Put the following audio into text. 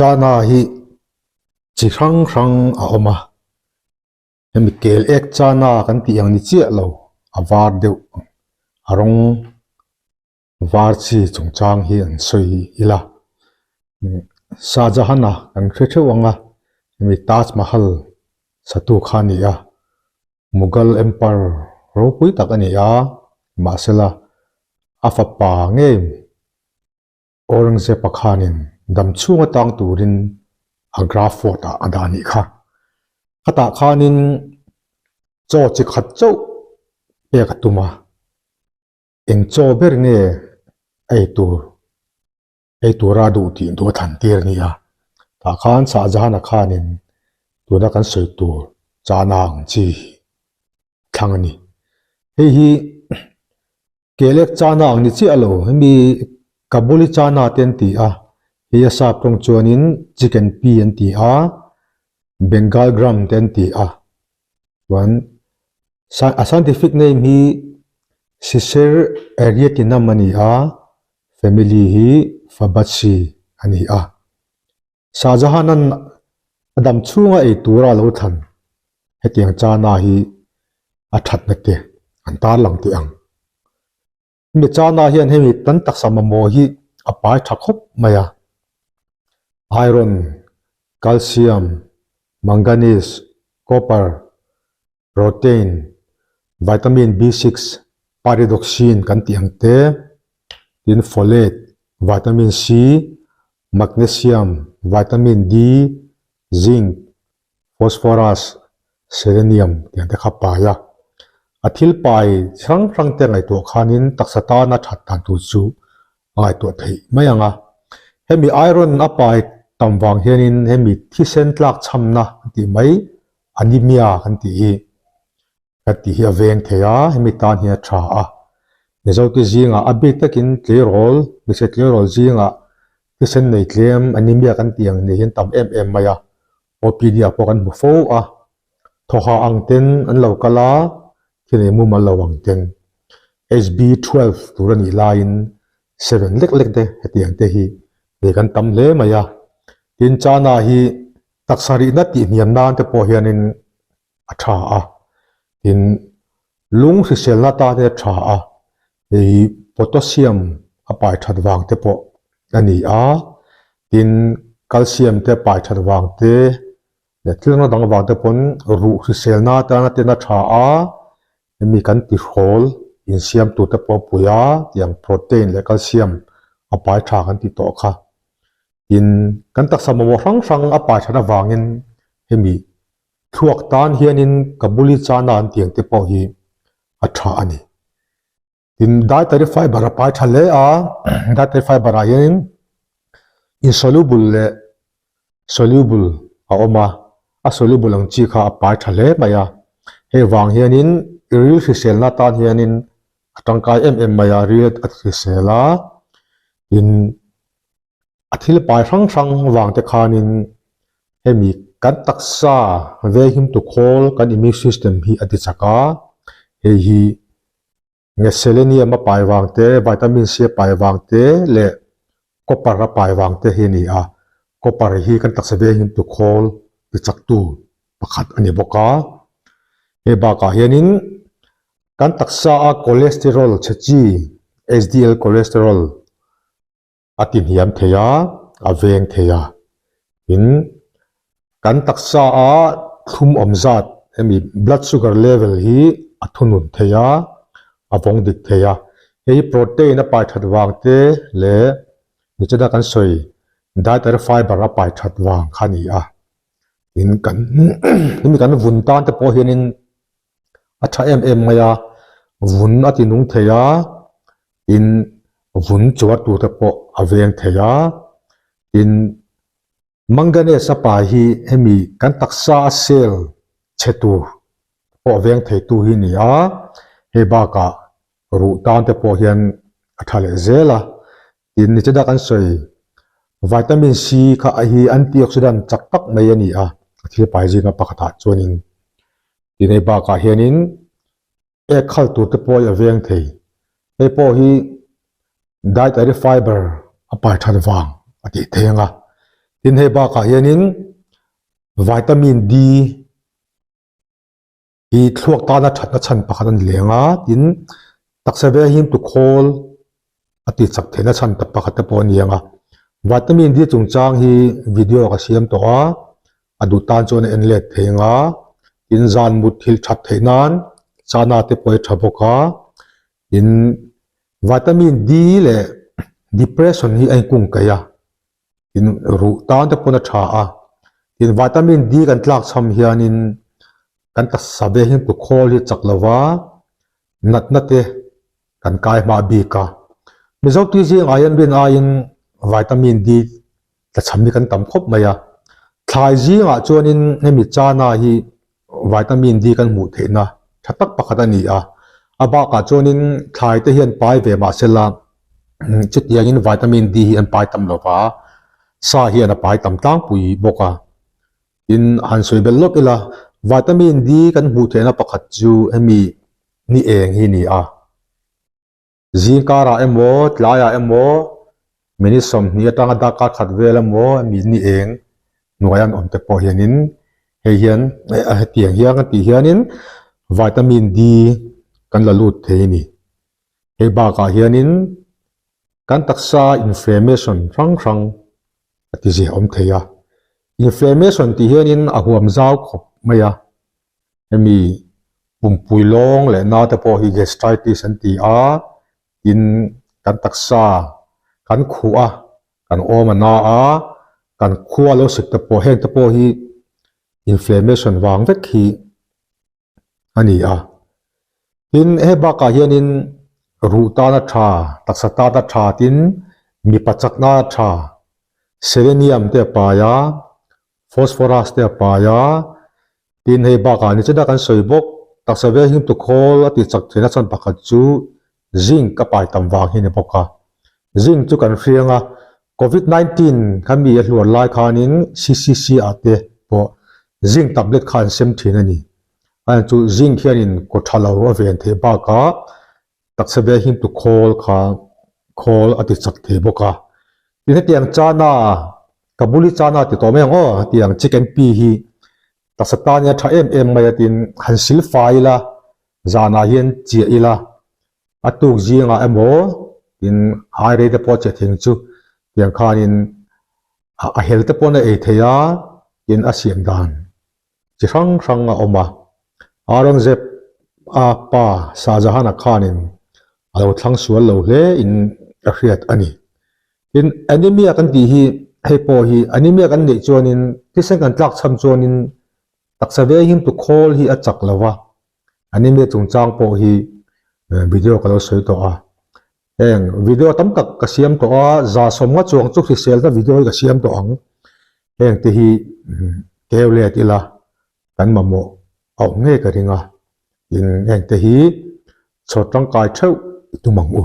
Chana hi chi hrang hrang a awm a, hemi kel ek chana kan tih ang ni chiah lo a var deuh a rawng var chi chungchang hi an sawi ila Shahjahan-a kan hre theuh ang a hemi Taj Mahal satu kha a ni a. Mughal Empire ropui tak a ni a, mahsela a fapa ngei Aurangzeb-a khanin dam chhung atang turin Agra Fort-ah a dah a nih kha. Khatah khanin chaw chi khat chauh pek a tum a, eng chaw ber nge a ei tur? Ei tura duh tih duh a thlan tir a ni a, tah khan Shahjahan-a khanin tuna kan sawi tur chana ang chi hi a thlang a ni. Hei hi Kelek chana ang ni chiah lo, hemi Kabuli chana te an ti a, hei a sap tawng chuanin chicken pea an ti a, Bengal gram te an ti a, chuan a scientific name hi Cicer arietinum a ni a, Family hi Fabaceae a ni a. Shahjahan-a'n a dam chhunga ei tura a lo thlan hetiang chana hi a thatna te an tarlang teh ang. Hemi chana hian hemi tan taksa mamawh hi a pai tha khawp mai a. Iron, Calcium, Manganese, Copper, Protein, Vitamin B6, Pyridoxine kan tih ang te, tin Folate, Vitamin C, Magnesium, Vitamin D, Zinc, Phosphorus, Selenium tih ang te kha pai a. A thil pai chi hrang hrang te ngaihtuah khanin taksa tana that dan tur chu a ngaihtuah theih mai ang a. Hemi iron a pai tam vang hianin hemi thisen tlak chhamna an tih mai Anemia kan tih hi kan tih hi a veng thei a, hemi tan hian a tha a. Mizote zingah a bik takin tleirawl, hmeichhe tleirawl zingah thisen nei tlem anemia kan tih ang nei hian tam em em mai a, OPD ah pawh kan hmu fo a. Thawha ang ten an lo kal a, thil ei mumal lo ang ten. HB12 tur a nih laiin 7 lek lek te hetiang te hi nei kan tam hle mai a. Tin, Chana hi Taksa rihna tih hniam nan te pawh hianin a tha a, tin lung hriselna tan hian a tha a, hei potassium a pai that vang te pawh a ni a, tin calcium te pai that vang te leh thil dang dang vang te pawn ruh hriselna atana ten a tha a, hemi kan tihrawl insiam tur te pawh a pui a, tiang protein leh calcium a pai tha kan tih tawh kha. Tin, kan taksa mamawh hrang hrang a pai that avangin hemi thluak tan hianin Kabuli chana an tih ang te pawh hi a tha a ni. Tin, dietary fiber a pai tha hle a, dietary fiber ah hianin insoluble leh soluble a awm a, a soluble ang chi kha a pai tha hle mai a. Hei vang hianin ril hriselna tan hianin a tangkai em em mai a, ril a hrisel a, tin A thil pai hrang hrang vang te khanin hemi kan taksa vehim tu khawl kan immune system hi a ti chak a, hei hi nge selenium a pai vang te, vitamin C a pai vang te leh copper a pai vang te hi a ni a, copper hi kan taksa vehim tu khawl ti chak tu pakhat a ni bawk a. Hei bakah hianin kan taksa a cholesterol chhe chi HDL cholesterol a ti hniam thei a, a veng thei a. Tin, kan taksa a thlum awm zat hemi blood sugar level hi a thunun thei a, a vawng dik thei a. Hei hi protein a pai that vang te leh nichina kan sawi dietary fiber a pai that vang kha a ni a. Tin, kan hemi kan vun tan te pawh hianin a tha em em mai a, vun a ti nung thei a, tin vun chuar tur te pawh a veng thei a, tin manganese a pai hi hemi kan taksa a cell chhe tur pawh veng thei tu hi a ni a, hei bakah ruh tan te pawh hian a tha leh zel a, tin nichina kan sawi vitamin C kha a hi antioxidant chak tak mai a ni a, a thil pai zinga pakhatah chuanin tin hei bakah hianin ek khal tur te pawh hi a veng thei, hei pawh hi dietary fiber a pai that vang a tih thei ang a. Tin hei bakah hianin vitamin D hi thluak tana thatna chhan pakhat a ni leng a, tin taksa ve hi tukhawl a tih chak theihna chhan tak pakhat te pawh a ni ang a. Vitamin D chungchang hi video ka siam tawh a, a duh tan chuan a en let thei ang a, tin zan mut thil that theih nan chana te pawh hi tha bawk a, tin vitamin D leh depression hi a inkung kaih a. Tin ruh tan te pawn a tha a, tin vitamin D kan tlak chham hianin kan taksa ve hi tukhawl hi chak lo va, natna te kan kai hma bik a. Mizo tui zingah hian rin aiin vitamin D tla chham hi kan tam khawp mai a, thlai zingah chuanin hemi chana hi vitamin D kan hmuh theihna tha tak pakhat a ni a, a bakah chuanin thlai te hian pai ve mahsela chutiangin vitamin D hi an pai tam lo va, sa hian a pai tam tlangpui bawk a. Tin, han sawi belh lawk ila, vitamin D kan hmuh theihna pakhat chu hemi ni eng hi a ni a. Zing karah emaw, tlaiah emaw, minute 20 atanga darkar khat vel emaw mi ni eng hnuaia an awm te pawh hianin hei hian hetiang hian kan tih hianin vitamin D kan la lut thei a ni. Hei bakah hianin kan taksa inflammation hrang hrang a ti zia awm thei a. Inflammation tih hianin a huam zau khawp mai a. Hemi pumpui lawng leh na te pawh hi gastritis an ti a, tin kan taksa kan khuh a, kan awm a na a, kan khua lo sik te pawh heng te pawh hi inflammation vang vek hi a ni a. Tin he bakah hianin ruh tana tha, taksa tana tha tin mipa chakna tha selenium te a pai a, phosphorus te a pai a, tin hei bakah ni chena kan sawi bawk, taksa vel him tukhawl a tih chak theihna chhan pakhat chu zinc a pai tam vang hi a ni bawk a. Zinc chu kan hriang a, Covid 19 kha mi a hluar lai khanin CCC ah te pawh zinc tablet kha an sem thin a ni. A chu zinc hianin kaw tha lo a ven theih bakah Taksa ve him tu khawl kha khawl a ti chak thei bawk a. Tin hetiang chana Kabuli chana ti tawh mai ang aw hetiang chicken pea hi taksa tan hian a tha em em mai a tin han sil fai ila zanah hian chiah ila a tuk zingah emaw tin ai rei te pawh a chiah thei ang chu tiang khanin a hel te pawn a ei thei a tin a siam dan chi hrang hrang a awm a. Aurangzeb a pa Shahjahan-a khanin a lo thlang sual lo hle in a hriat a ni. Tin, anemia kan tih hi hei pawh hi anemia kan neih chuanin thisen kan tlak chham chuanin taksa vengin tukhawl hi a chak lo va, anemia chungchang pawh hi video ka lo sawi tawh a. Heng video tam tak ka siam tawh a, 150 chuang chu hriselna video hi ka siam tawh ang. Heng te hi keu let ila kan mamawh a awm ngei ka ring a, tin heng te hi chhawr tangkai theuh i tum ang u.